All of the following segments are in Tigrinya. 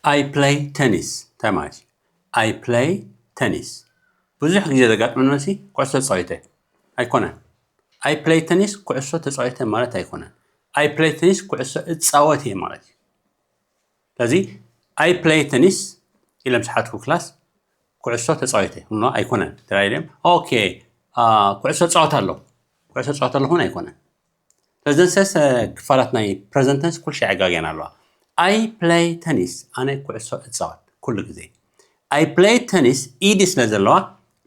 I play tennis እንታይ ማለት እዩ? I play tennis ብዙሕ ግዜ ዘጋጥመና ሲ ኩዕሶ ተፃዊተ ኣይኮነን። I play tennis ኩዕሶ ተፃዊተ ማለት ኣይኮነን። I play tennis ኩዕሶ እፃወት እየ ማለት እዩ። ስለዚ I play tennis ኢሎም ዝሓትኩ ክላስ ኩዕሶ ተፃዊተ ኖ ኣይኮነን። ተራኢሎም ኦኬ ኩዕሶ ፃወት ኣለኹ ኩዕሶ ፃወት ኣለኹን ኣይኮነን። ስለዚ ሰለስተ ክፋላት ናይ present tense ኩሉ ሻዕ የጋግየን ኣለዋ። I play tennis ኣነ ኩዕሶ እፃወት ኩሉ ግዜ። I play tennis ed ስለ ዘለዋ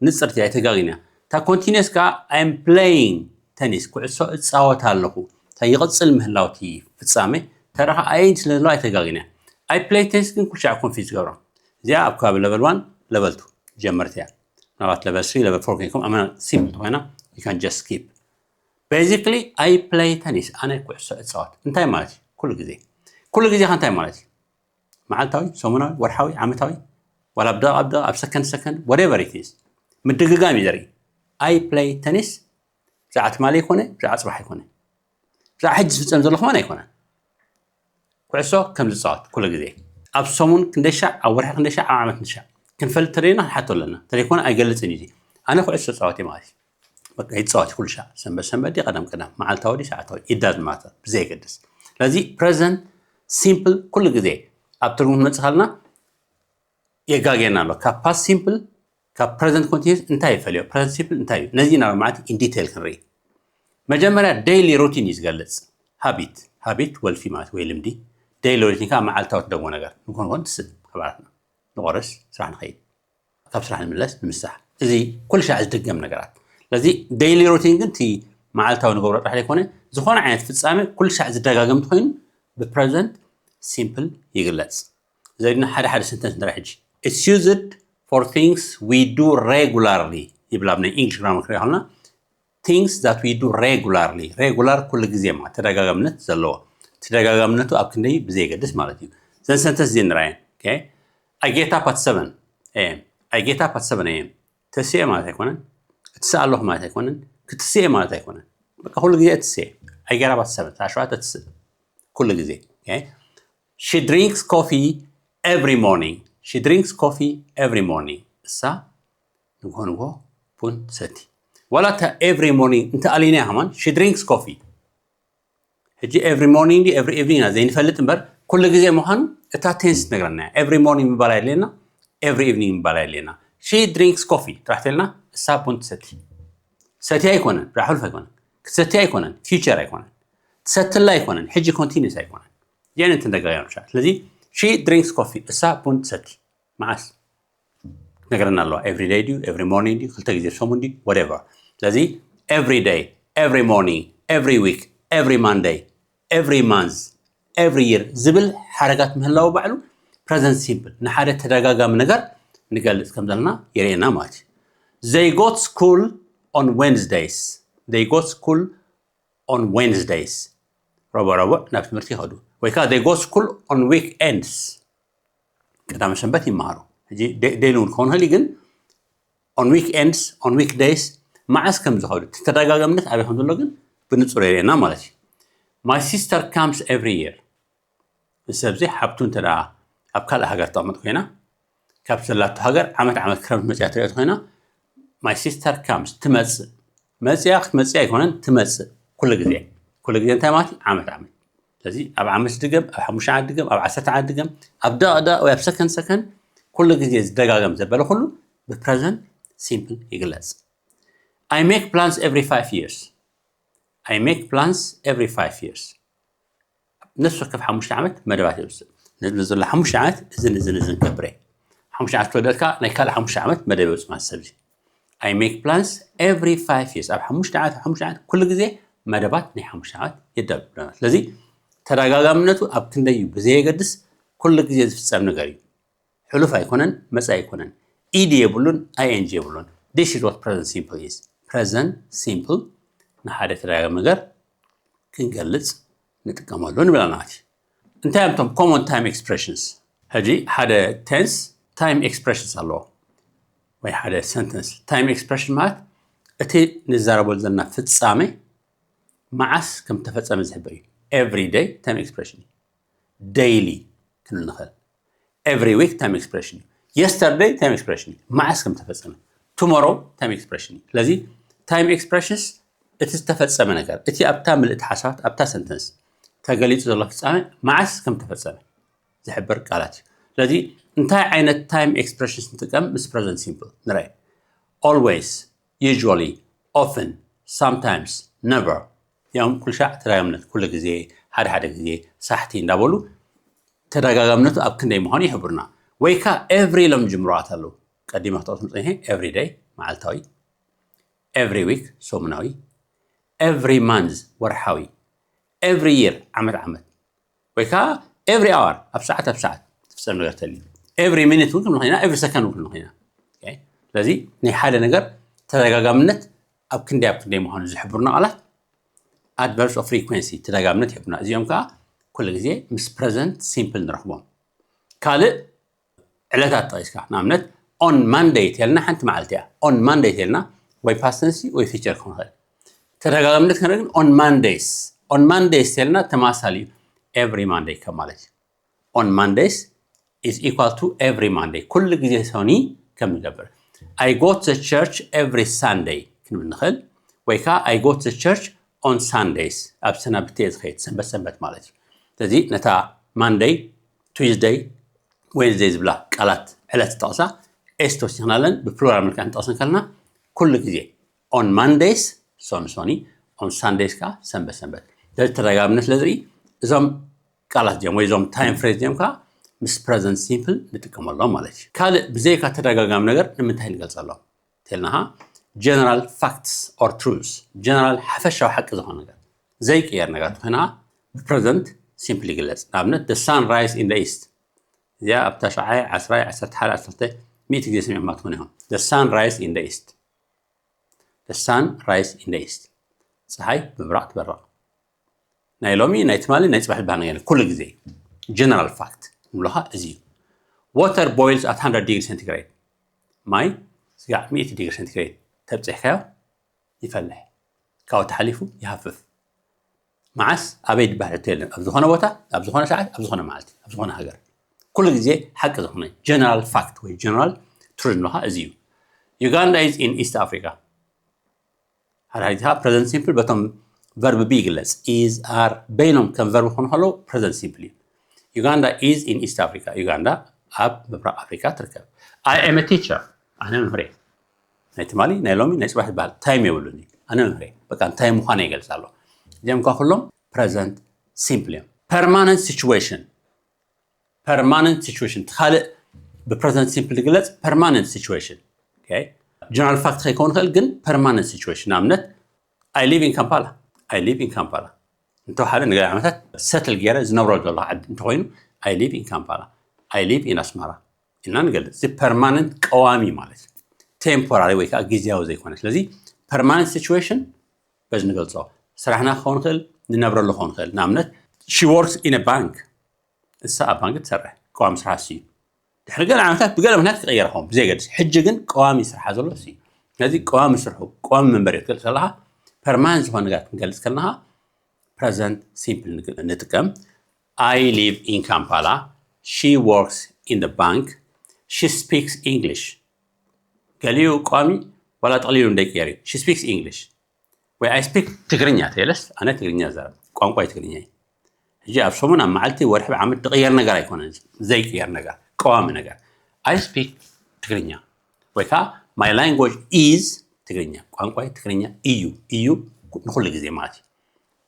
ንፅርቲ ኣይተጋግንያ። እታ continuous ከዓ I'm playing tennis ኩዕሶ እፃወት ኣለኹ እታ ይቕፅል ምህላው እቲ ፍፃመ ተረኻ ing ስለ ዘለዋ ኣይተጋግንያ። I play tennis ግን ኩሉ ሻዕ confuse ትገብሮ። እዚኣ ኣብ ከባቢ level one level two ጀመርቲ እያ። ምናልባት level three level four ኮይንኩም ኣመና simple እንተኾይና you can just skip። Basically I play tennis ኣነ ኩዕሶ እፃወት እንታይ ማለት እዩ? ኩሉ ግዜ ኩሉ ግዜ ከ እንታይ ማለት እዩ? መዓልታዊ፣ ሰሙናዊ፣ ወርሓዊ፣ ዓመታዊ ዋላ ኣብ ደቕ ኣብ ደቕ ኣብ ሰከንድ ሰከንድ whatever it is ምድግጋም እዩ ዘርኢ። I play tennis ብዛዕባ ትማሊ ኣይኮነ ብዛዕባ ፅባሕ ኣይኮነ ብዛዕባ ሕጂ ዝፍፀም ዘሎ ከማን ኣይኮነን። ኩዕሶ ከም ዝፃወት ኩሉ ግዜ ኣብ ሰሙን ክንደይ ሻዕ ኣብ ወርሒ ክንደይ ሻዕ ኣብ ዓመት ክንደይ ሻዕ ክንፈልጥ ተደሊና ክንሓቶ ኣለና። እንተዘይኮነ ኣይገልፅን እዩ። ኣነ ኩዕሶ ፃወት ማለት እዩ። በቃ ይፃወት ኩሉ ሻዕ ሰንበት ሰንበት ድዩ ቀዳም ቀዳም መዓልታዊ ድዩ ሰዓታዊ it doesn't matter ብዘየገድስ። ስለዚ present simple ኩሉ ግዜ ኣብ ትርጉም ክንመፅእ ከለና የጋግየና ኣሎ። ካብ past simple ካብ present continuous እንታይ ይፈልዮ? Present simple እንታይ እዩ? ነዚ ኢና ሎማዓንቲ in detail ክንርኢ። መጀመርያ daily routine እዩ ዝገልፅ። Habit habit ወልፊ ማለት ወይ ልምዲ። Daily routine ከዓ መዓልታዊ ትደግሞ ነገር ንኮን ኮን ትስብ ከባላትና ንቆርስ ስራሕ ንኸይድ ካብ ስራሕ ንምለስ ንምሳሕ እዚ ኩሉ ሻዕ ዝድገም ነገራት። ስለዚ daily routine ግን እቲ መዓልታዊ ንገብሮ ጥራሕ ዘይኮነ ዝኾነ ዓይነት ፍፃመ ኩሉ ሻዕ ዝደጋገም እንተኮይኑ ብ present simple ይግለፅ። ዘድና ሓደ ሓደ sentence ንርኢ ሕጂ። It's used for things we do regularly ይብል ኣብ ናይ English grammar ክሪኦ ከለና things that we do regularly regular ኩሉ ግዜ ማለት ተደጋጋምነት ዘለዎ ተደጋጋምነቱ ኣብ ክንደይ ብዘየገድስ ማለት እዩ። ዘን sentence እዚ ንርኣየን። I get up at seven am I get up at seven am ተስኤ ማለት ኣይኮነን። እትስእ ኣለኹ ማለት ኣይኮነን። ክትስኤ ማለት ኣይኮነን። በቃ ኩሉ ግዜ እትስኤ። I get up at seven ሰዓት ሸውዓተ እትስእ ኩሉ ግዜ። She drinks coffee every morning she drinks coffee every morning እሳ ንግሆ ንግሆ ቡን ትሰቲ። ዋላ እታ every morning እንተኣሊናያ ከማን she drinks coffee ሕጂ every morning ድዩ every evening ኢና ዘይንፈልጥ እምበር ኩሉ ግዜ ምዃኑ እታ tense ትነግረና እያ። Every morning ምባል ኣየድልየና every evening ምባል ኣየድልየና። She drinks coffee ጥራሕ ተልና እሳ ቡን ትሰቲ። ሰቲ ኣይኮነን ብዛዕባ ሕሉፍ ኣይኮነን ክትሰቲ ኣይኮነን future ኣይኮነን ትሰትላ ኣይኮነን ሕጂ continuous ኣይኮነን። እዚኣን እንትን ደጋጋም ሻ ስለዚ she drinks coffee እሳ ቡን ትሰቲ። መዓስ ነግረና ኣለዋ every day ድዩ every morning ድዩ ክልተ ግዜ ሰሙን ድዩ whatever። ስለዚ every day every morning every week every Monday every month every year ዝብል ሓረጋት ምህላው ባዕሉ present simple ንሓደ ተደጋጋሚ ነገር ንገልፅ ከም ዘለና የርእየና ማለት እዩ። They go to school on Wednesdays they go to school on Wednesdays ረቡዕ ረቡዕ ናብ ትምህርቲ ይኸዱ ወይ ከዓ they go to school on weekends ቀዳመ ሰንበት ይመሃሩ። ሕጂ daily እውን ክኸውን ይኽእል እዩ ግን on weekends on weekdays መዓስ ከም ዝኸዱ እቲ ተደጋጋምነት ኣበይ ከም ዘሎ ግን ብንፁር የርእየና ማለት እዩ። My sister comes every year እዚ ሰብ እዚ ሓብቱ እንተ ደኣ ኣብ ካልእ ሃገር ተቐመጥ ኮይና ካብ ዘላቶ ሃገር ዓመት ዓመት ክረምቲ መፅያ ትሪኦ ኮይና my sister comes ትመፅእ መፅያ ክትመፅእ ኣይኮነን ትመፅእ ኩሉ ግዜ ኩሉ ግዜ እንታይ ማለት እዩ ዓመት ዓመት ስለዚ ኣብ ዓመት ድገም ኣብ ሓሙሽተ ዓመት ድገም ኣብ ዓሰርተ ዓመት ድገም ኣብ ደቕደቕ ወይ ኣብ ሰከንድ ሰከንድ ኩሉ ግዜ ዝደጋገም ዘበለ ኩሉ ብ present simple ይግለፅ። I make plans every five years I make plans every five years ነፍሲ ወከፍ ሓሙሽተ ዓመት መደባት የውፅእ። ንዝብሎ ሓሙሽተ ዓመት እዝን እዝን እዝን ገብረ ሓሙሽተ ዓመት ተወለድካ ናይ ካልእ ሓሙሽተ ዓመት መደብ የውፅእ ማለት ሰብ እዚ I make plans every five years ኣብ ሓሙሽተ ዓመት ኣብ ሓሙሽተ ዓመት ኩሉ ግዜ መደባት ናይ ሓሙሽተ ዓመት የዳሉ ብለና። ስለዚ ተደጋጋምነቱ ኣብ ክንደይ እዩ ብዘየገድስ ኩሉ ግዜ ዝፍፀም ነገር እዩ። ሕሉፍ ኣይኮነን፣ መፃኢ ኣይኮነን። ed የብሉን፣ ing የብሉን። This is what present simple is። Present simple ንሓደ ተደጋጋሚ ነገር ክንገልፅ ንጥቀመሉ ንብለና። እንታይ እዮም እቶም common time expressions? ሕጂ ሓደ tense time expressions ኣለዎ ወይ ሓደ sentence time expression ማለት እቲ ንዛረበሉ ዘለና ፍፃመ መዓስ ከም ተፈፀመ ዝሕብር እዩ። Every day time expression እዩ። Daily ክንብል ንኽእል። Every week time expression እዩ። Yesterday time expression እዩ። መዓስ ከም ተፈጸመ። Tomorrow time expression እዩ። ስለዚ time expressions እቲ ዝተፈጸመ ነገር፣ እቲ ኣብታ ምልእቲ ሓሳባት፣ ኣብታ ሰንተንስ ተገሊጹ ዘሎ ፍጻመ መዓስ ከም ተፈጸመ ዝሕብር ቃላት እዩ። ስለዚ እንታይ ዓይነት time expressions ንጥቀም ምስ present simple ንርአ። Always፣ usually፣ often፣ sometimes፣ never። እዚኦም ኩሉ ሻዕ ተደጋጋምነት፣ ኩሉ ግዜ፣ ሓደ ሓደ ግዜ፣ ሳሕቲ እንዳበሉ ተደጋጋምነቱ ኣብ ክንደይ ምዃኑ ይሕብሩና። ወይ ከኣ every ኢሎም ዝጅምሩ ቃላት ኣለዉ። ቀዲመ ክጠቕሶም ጸኒሐ፣ every day፣ መዓልታዊ፣ every week፣ ሰሙናዊ፣ every month፣ ወርሓዊ፣ every year፣ ዓመት ዓመት፣ ወይ ከዓ every hour፣ ኣብ ሰዓት ኣብ ሰዓት ትፍጸም ነገር ተልዩ፣ every minute እውን ክንብል ኢና፣ every second እውን ክንብል ኢና። ኦኬ? ስለዚ ናይ ሓደ ነገር ተደጋጋምነት ኣብ ክንደይ ኣብ ክንደይ ምዃኑ ዝሕብሩና ቃላት adverbs of frequency፣ ተደጋጋምነት ይሕብሩና። እዚኦም ከዓ ኩሉ ግዜ ምስ present simple ንረኽቦም። ካልእ ዕለታት ጠቒስካ፣ ንኣብነት on Monday ተልና ሓንቲ መዓልቲ እያ። On Monday ተልና ወይ past tense ወይ future ክኸውን ይኽእል። ተደጋጋምነት ክንርኢ ግን on Mondays፣ on Mondays ተልና ተማሳሊ እዩ፣ every Monday ከም ማለት እዩ። On Mondays is equal to every Monday፣ ኩሉ ግዜ ሰኒ ከም ንገብር። I go to the church every Sunday ክንብል ንኽእል፣ ወይ ከዓ I go to the church on Sundays፣ ኣብ ሰናብቲ እየ ዝኸይድ፣ ሰንበት ሰንበት ማለት እዩ። ስለዚ ነታ Monday፣ Tuesday፣ Wednesday ዝብላ ቃላት ዕለት ዝጠቕሳ s ተወሲኽናለን ብፕሉራል መልክዕ ክንጠቕሰን ከለና ኩሉ ግዜ on Mondays፣ ሶኒ ሶኒ፣ on Sundays ከዓ ሰንበት ሰንበት። ስለዚ ተደጋጋምነት ስለ ዝርኢ እዞም ቃላት እዚኦም ወይ እዞም time phrase እዚኦም ከዓ ምስ present simple ንጥቀመሎም ማለት እዩ። ካልእ ብዘይካ ተደጋጋሚ ነገር ንምንታይ ንገልጸሎም? ተልናኻ general facts or truths፣ general ሓፈሻዊ ሓቂ ዝኾነ ነገር ዘይቅየር ነገር እንተኾይና ብ present simple ይግለጽ። ንኣብነት the sun rise in the east፣ እዚኣ ኣብ ታሽዓይ፣ ዓስራይ፣ ዓሰርተ ሓደ፣ ዓሰርተ ክልተ፣ ሚእቲ ግዜ ሰሚዕኩማ ትኾኑ ኢኹም። The sun rise in the east፣ the sun rise in the east፣ ፀሓይ ብምብራቕ ትበርቕ። ናይ ሎሚ፣ ናይ ትማሊ፣ ናይ ፅባሕ ዝበሃል ነገር ኩሉ ግዜ። General fact ንብሎ ከዓ እዚ እዩ። Water boils at one hundred degree centigrade፣ ማይ ስጋዕ ሚእቲ ዲግሪ ሴንቲግሬድ ተብፂሕካዮ ይፈልሕ፣ ካብኡ ተሓሊፉ ይሃፍፍ። መዓስ ኣበይ ዝበሃል ሕቶ የለን። ኣብ ዝኾነ ቦታ፣ ኣብ ዝኾነ ሰዓት፣ ኣብ ዝኾነ መዓልቲ፣ ኣብ ዝኾነ ሃገር፣ ኩሉ ግዜ ሓቂ ዝኾነ general fact ወይ general truth ንብሎ ከዓ እዚ እዩ። Uganda is in East Africa። ሓደ ሓደ ግዜ ከዓ present simple በቶም verb be ይግለጽ፣ is፣ are በይኖም ከም verb ክኾኑ ከለዉ present simple እዩ። Uganda is in East Africa፣ ዩጋንዳ ኣብ ምብራቕ ኣፍሪካ ትርከብ። I am a teacher፣ ኣነ መምህር እየ። ናይ ትማሊ፣ ናይ ሎሚ፣ ናይ ፅባሕ ዝበሃል time የብሉን እዩ። ኣነ መምህር እየ፣ በቃ እንታይ ምዃነ ይገልፅ ኣሎ። እዚኦም ከዓ ኩሎም present simple እዮም። Permanent situation፣ permanent situation እቲ ካልእ ብ present simple ዝግለፅ permanent situation። Okay? General fact ከይከውን ይኽእል፣ ግን permanent situation። ንኣብነት I live in Kampala፣ I live in Kampala። እንተወሓደ ንገለ ዓመታት settle ገይረ ዝነብረሉ ዘለኹ ዓዲ እንተኾይኑ I live in Kampala፣ I live in ኣስመራ ኢልና ንገልፅ። እዚ permanent ቀዋሚ ማለት እዩ። Temporary ወይ ከዓ ግዝያዊ ዘይኮነ። ስለዚ permanent situation በዚ ንገልፆ። ስራሕና ክኸውን ይኽእል፣ ንነብረሉ ክኸውን ይኽእል። ንኣብነት she works in a bank፣ እሳ ኣብ ባንክ ትሰርሕ፣ ቀዋሚ ስራሕ እሱ እዩ። ድሕሪ ገለ ዓመታት ብገለ ምክንያት ክቕየር ይኸውን ብዘየገድስ፣ ሕጂ ግን ቀዋሚ ስርሓ ዘሎ እሱ እዩ። ስለዚ ቀዋሚ ስርሑ፣ ቀዋሚ መንበሪ ክትገልፅ ከለኻ፣ permanent ዝኾነ ነገር ክንገልፅ ከለኻ present simple ንጥቀም። I live in Kampala፣ she works in the bank፣ she speaks English። ገሊኡ ቀዋሚ ዋላ ጠቕሊሉ እንደይቅየር እዩ። She speaks English ወይ I speak ትግርኛ ተይለስ፣ ኣነ ትግርኛ ይዛረብ፣ ቋንቋይ ትግርኛ እዩ። ሕጂ ኣብ ሰሙን፣ ኣብ መዓልቲ፣ ወርሒ፣ ዓመት ዝቕየር ነገር ኣይኮነን። ዘይቅየር ነገር፣ ቀዋሚ ነገር። I speak ትግርኛ ወይ ከዓ my language is ትግርኛ፣ ቋንቋይ ትግርኛ እዩ። እዩ ንኹሉ ግዜ ማለት እዩ።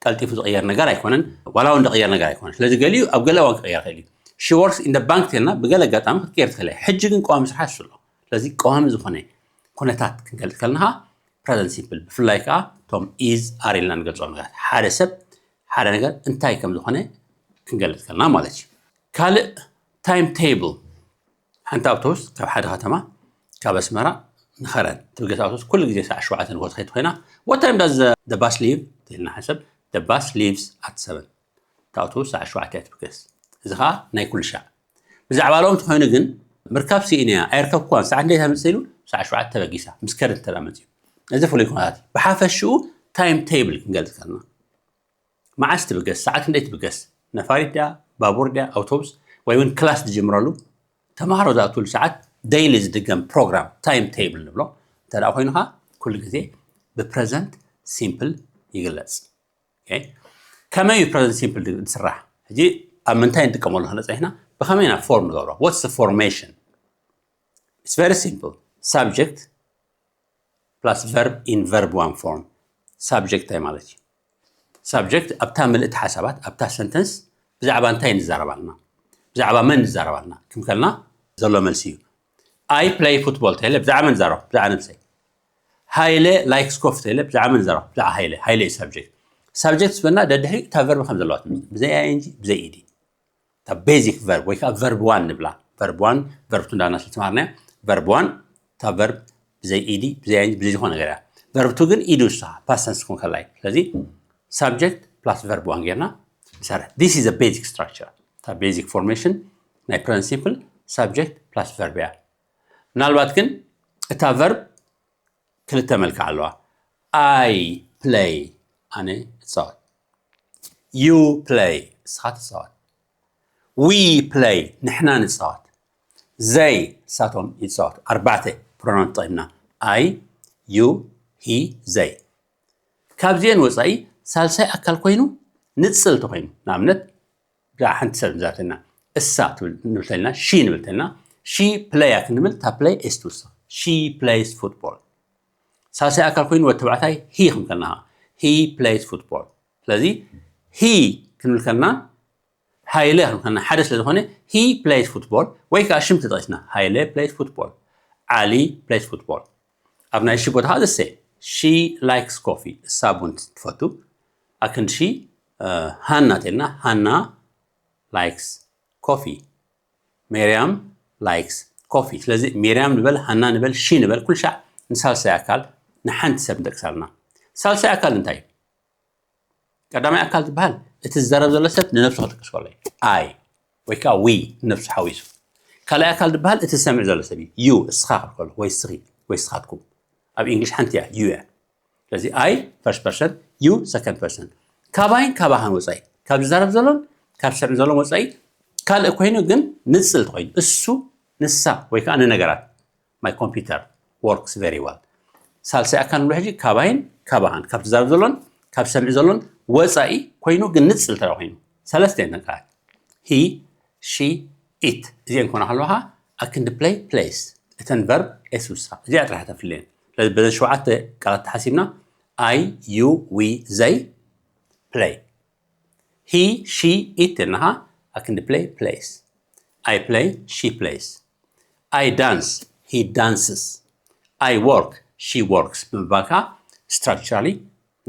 ቀልጢፉ ዝቕየር ነገር ኣይኮነን፣ ዋላ እውን ዝቕየር ነገር ኣይኮነን። ስለዚ ገሊኡ ኣብ ገለ እዋን ክቕየር ይኽእል እዩ። She works in the bank ተልና ብገለ ኣጋጣሚ ክትቅየር ትኽእል እያ። ሕጂ ግን ቀዋሚ ስርሓ እሱ ኣሎ። ስለዚ ቀዋሚ ዝኾነ ኩነታት ክንገልፅ ከለና ከዓ present simple፣ ብፍላይ ከዓ እቶም is፣ are ኢልና ንገልፆም ነገራት፣ ሓደ ሰብ፣ ሓደ ነገር እንታይ ከም ዝኾነ ክንገልፅ ከለና ማለት እዩ። ካልእ time table፣ ሓንቲ ኣውቶቡስ ካብ ሓደ ከተማ፣ ካብ ኣስመራ ንኸረን ትብገስ ኣውቶቡስ ኩሉ ግዜ ሰዓት ሸውዓተ ንግሆ ትኸይድ ኮይና፣ what time does the, the bus leave? ተልና ሓንሰብ፣ the bus leaves at seven። እታ ኣውቶቡስ ሰዓት ሸውዓተ እያ ትብገስ። እዚ ኸዓ ናይ ኩሉ ሻዕ። ብዛዕባ ሎም እንተኾይኑ ግን፣ ምርካብ ስኢነ እያ፣ ኣይርከብኩዋን፣ ሰዓት እንዴት መፅእ ኢሉ፣ ሰዓት ሸውዓተ ተበጊሳ፣ ምስ ከደ እንተ መፅኡ። እዚ ፍሉይ ኩነታት እዩ። ብሓፈሽኡ time table ክንገልፅ ከለና፣ መዓስ ትብገስ፣ ሰዓት እንዴት ትብገስ፣ ነፋሪት ድያ፣ ባቡር ድያ፣ ኣውቶቡስ፣ ወይ እውን ክላስ ዝጅምረሉ፣ ተምሃሮ ዝኣትውሉ ሰዓት ዴይሊ ዝድገም ፕሮግራም ታይም ቴብል ንብሎ እንተ ደኣ ኮይኑኻ ኩሉ ግዜ ብ present simple ይግለጽ። ከመይ እዩ present simple ዝስራሕ? ሕጂ ኣብ ምንታይ ንጥቀመሉ ክነፀ ኢና? ብኸመይ ኢና ፎርም ንገብሮ? What's the formation? It's very simple. Subject plus verb in verb one form. Subject እንታይ ማለት እዩ? Subject ኣብታ ምልእቲ ሓሳባት ኣብታ ሰንተንስ ብዛዕባ እንታይ ንዛረብ ኣለና? ብዛዕባ መን ንዛረብ ኣለና? ክምከልና ዘሎ መልሲ እዩ። I play football ተለ ብዛዕባ መን ዛረብ? ብዛዕባ ነብሰይ። ሃይለ likes coffee ተለ ብዛዕባ መን ዛረብ? ብዛዕባ ሃይለ። ሃይለ እዩ subject። Subject ዝበልና ደድሕሪ እታ verb ከም ዘለዋ ትምልስ ብዘይ ing ብዘይ ed። እታ basic verb ወይ ከዓ verb one ንብላ። Verb one verb two እንዳና ስለተማርናያ verb one እታ verb ብዘይ ed ብዘይ ing ብዘይ ዝኾነ ነገር እያ። Verb two ግን ed ውሳ past tense ክኾን ከላይ። ስለዚ subject plus verb one ጌርና ንሰርሕ። This is a basic structure። እታ basic formation ናይ present simple subject plus verb እያ። ምናልባት ግን እታ verb ክልተ መልክዕ ኣለዋ። I play ኣነ እፃወት። You play እስኻ ትፃወት። We play ንሕና ንፃወት። They እሳቶም ይፃወቱ። ኣርባዕተ pronoun ተጠቂምና። I you he they። ካብዚአን ወፃኢ ሳልሳይ ኣካል ኮይኑ ንፅል ተኮይኑ ንኣብነት ብዛዕባ ሓንቲ ሰብ ንዛተልና እሳ ንብልተልና ሺ ንብልተልና ሺ ፕለያ ክንብል እታ ፕለይ ኤስ ትውስኽ። She plays football። ሳልሳይ ኣካል ኮይኑ ወዲ ተባዕታይ ሂ ክንከልና he plays football። ስለዚ ሂ ክንብል ከልና ሃይለ ክንብል ከልና ሓደ ስለ ዝኾነ he plays football ወይ ከዓ ሽም ተጠቂስና ሃይለ plays football፣ ዓሊ plays football። ኣብ ናይ ሺ ቦታ ከዓ the same። She likes coffee እሳ ቡን ትፈቱ። ኣክንዲ ሺ ሃና ተልና ሃና likes coffee። ሜርያም likes coffee። ስለዚ ሜርያም ንበል ሃና ንበል ሺ ንበል ኩልሻዕ ንሳልሳይ ኣካል ንሓንቲ ሰብ ንጠቅስ ኣለና። ሳልሳይ ኣካል እንታይ እዩ? ቀዳማይ ኣካል ዝበሃል እቲ ዝዛረብ ዘሎ ሰብ ንነብሱ ክጥቀስ ከሎ እዩ። I ወይ ከዓ we ንነብሱ ሓዊሱ። ካልኣይ ኣካል ዝበሃል እቲ ዝሰምዕ ዘሎ ሰብ እዩ። You እስኻ ክብል ከሎ ወይ እስኺ ወይ እስኻትኩም። ኣብ English ሓንቲ እያ you እያ። ስለዚ I first person you second person። ካባይን ካባኻን ወፃኢ ካብ ዝዛረብ ዘሎን ካብ ዝሰምዕ ዘሎን ወፃኢ ካልእ ኮይኑ ግን ንፅል ተኮይኑ እሱ ንሳ ወይ ከዓ ንነገራት my computer works very well። ሳልሳይ ኣካል ንብሎ ሕጂ ካባይን ካባኻን ካብ ዝዛረብ ዘሎን ካብ ዝሰምዕ ዘሎን ወፃኢ ኮይኑ ግን ንፅል ተራ ኮይኑ ሰለስተ እየን ተንቃላት። He she it እዚአን ኮና ከለዋ ከዓ ኣክንዲ play plays እተን verb ኤስ ውሳ እዚኣ ጥራሕ ተፍልየን። ስለዚ በዘን ሸውዓተ ቃላት ተሓሲብና I you we they play። He she it ተልና ከዓ ኣክንዲ play plays። I play she plays። I dance he dances። I work she works ብምባል ከዓ structurally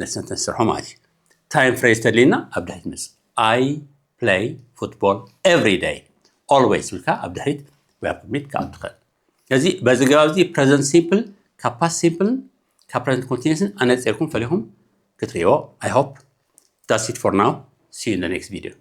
ነቲ ሰንተንስ ስርሖ ማለት እዩ። ታይም ፍሬዝ ተድልየና ኣብ ድሕሪት መጽእ። I play football every day። Always ኢልካ ኣብ ድሕሪት ወይ ኣብ ቅድሚት ክኣቱ ይኽእል። ስለዚ በዚ ገባብ እዚ present simple ካብ past simple ካብ present continuous ኣነፂርኩም ፈሊኹም ክትሪእዎ። I hope that's it for now. See you in the next video.